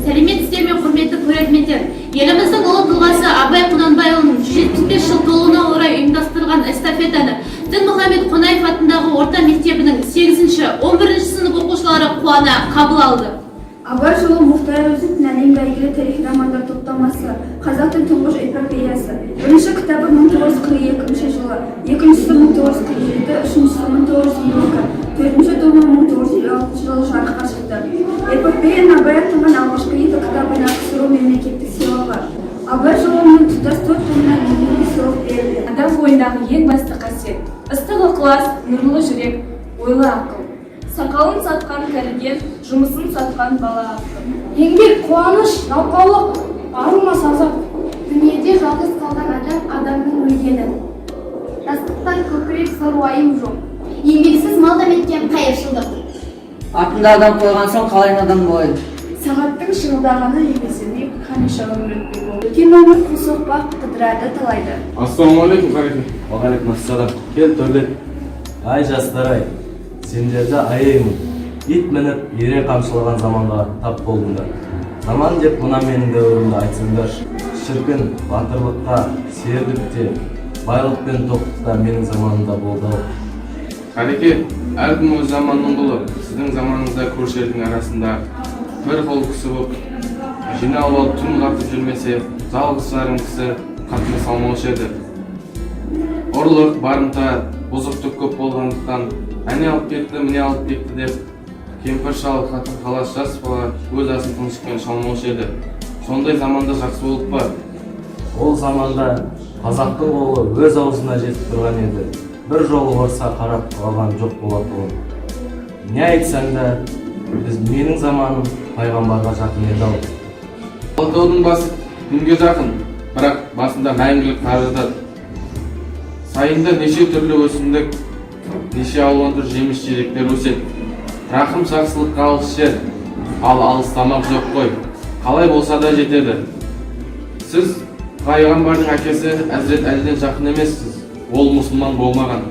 Сәлеметсіздер ме, құрметті көрермендер! Еліміздің ұлы тұлғасы Абай Құнанбайұлының 175 жыл толуына орай ұйымдастырылған эстафетаны Дінмұхамед Қонаев атындағы орта мектебінің 8-11 сынып оқушылары қуана қабыл алды. «Абай жолы» – Мұхтар Әуезовтің әлемге әйгілі тарихи романдар топтамасы, қазақтың тұңғыш эпопеясы. Бірінші кітабы 1942 жылы, екіншісі 1947, үшіншісі 1952, төртінші томы 1956 жылы жарыққа шықты. Эпопеяның Абай атанған алғашқы екі кітабына КСРО мемлекеттік сыйлығы, «Абай жолының» тұтас төрт томына мемлекеттік сыйлық берілді. Адам бойындағы ең басты қасиет: ыстық ықылас, нұрлы жүрек, ойлы ақыл. Сақалын сатқан кәріден жұмысын сатқан бала артық. Еңбек – қуаныш, жалқаулық – арылмас азап. Дүниеде жалғыз қалған адам – адамның өлгені. Жастықтан көкірек зор уайым жоқ. Еңбексіз мал дәметкен қайыршылдық. Атында адам қойған соң, қалай надан болайын? Сағаттың шырылдағаны еңсемей, қанша өмір өтпек болды. Өткен өмір қу соқпақ, қыдырады талайды. Ассалаумағалейкум, қареке! Уағалейкумассалам, кел, төрлет. Ай, жастар ай, сендерді аяймын. Ит мініп, ере қамшылаған заманға тап болдыңдар. Заман деп мына менің дәуірімді айтсаңдаршы. Шіркін, батырлыққа серілік те, байлық пен тоқтық та менің заманымда болды ау. Қареке, әркім өз заманының құлы. Сіздің заманыңызда көрші елдің арасында бір қол кісі болып жиналып алып, түн қатып жүрмесе, жалғыз жарым кісі қатыны салмаушы еді. Ұрлық, барымта, бұзықтық көп болғандықтан, әне алып кетті, міне алып кетті деп, кемпір шал, қатын қалаш, жас бала өз асын тыныштықпен іше алмаушы еді. Сондай заманда жақсы болып па? Ол заманда қазақтың қолы өз аузына жетіп тұрған еді. Бір жолы орысқа қарап қалған жоқ болатұғын. Не айтсаң да, біз, менің заманым пайғамбарға жақын еді ау. Алатаудың басы күнге жақын, бірақ басында мәңгілік қар жатады. Сайында неше түрлі өсімдік, неше алуан түр жеміс жидектер өседі. Рақым жақсылыққа алыс жер, ал алыстамақ жоқ қой, қалай болса да жетеді. Сіз пайғамбардың әкесі Әзірет Әліден жақын емессіз, ол мұсылман болмаған.